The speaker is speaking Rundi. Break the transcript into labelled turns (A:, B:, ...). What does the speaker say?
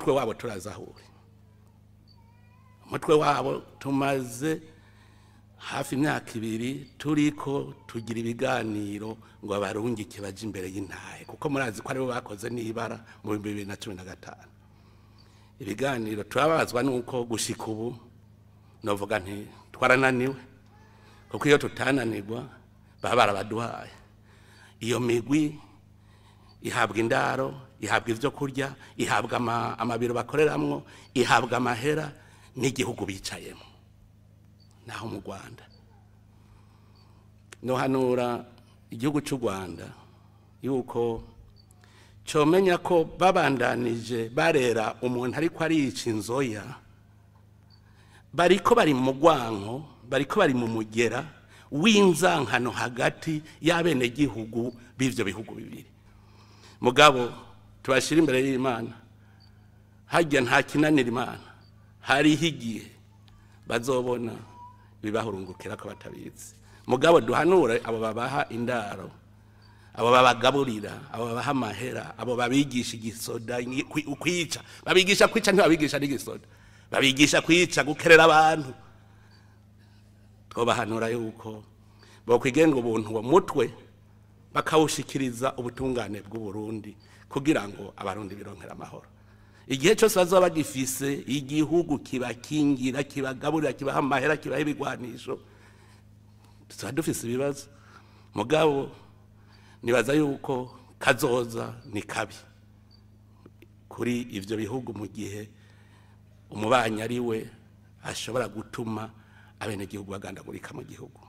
A: Umutwe wabo turazahure, umutwe wabo tumaze hafi imyaka 2 turiko tugira ibiganiro ngo abarungike baje imbere y'intahe, kuko murazi ko aribo bakoze n'ibara mu 2015. Ibiganiro turabazwa nuko gushika ubu novuga nti twarananiwe, kuko iyo tutananirwa baba barabaduhaye. Iyo migwi ihabwa indaro, ihabwa ivyo kurya, ihabwa amabiro bakoreramwo, ihabwa amahera n'igihugu bicayemo. Naho mu Rwanda nohanura igihugu cy'u Rwanda yuko comenya ko babandanije barera umuntu ariko arica inzoya, bariko bari mu gwanko, bariko bari mu mugera w'inzankano hagati y'abenegihugu b'ivyo bihugu bibiri. Mugabo tubashira imbere y'Imana, hajya nta kinanira Imana, hariho igihe bazobona bibahurungukira ko batabizi. Mugabo duhanure abo babaha indaro, abo babagaburira, abo babaha amahera, abo babigisha igisoda kwica, babigisha kwica, ntibabigisha n'igisoda, babigisha kwica, gukerera abantu. Twobahanura yuko bokwigenga ubuntu uwo mutwe bakawushikiriza ubutungane bw'u Burundi kugira ngo abarundi bironkere amahoro. Igihe cyose bazoba bagifise igihugu kibakingira, kibagaburira, kibaha amahera, kibaha ibigwanisho, tuzaba dufise ibibazo. Mugabo nibaza yuko kazoza ni kabi kuri ivyo bihugu mu gihe umubanyi ari we ashobora gutuma abenegihugu bagandagurika mu gihugu.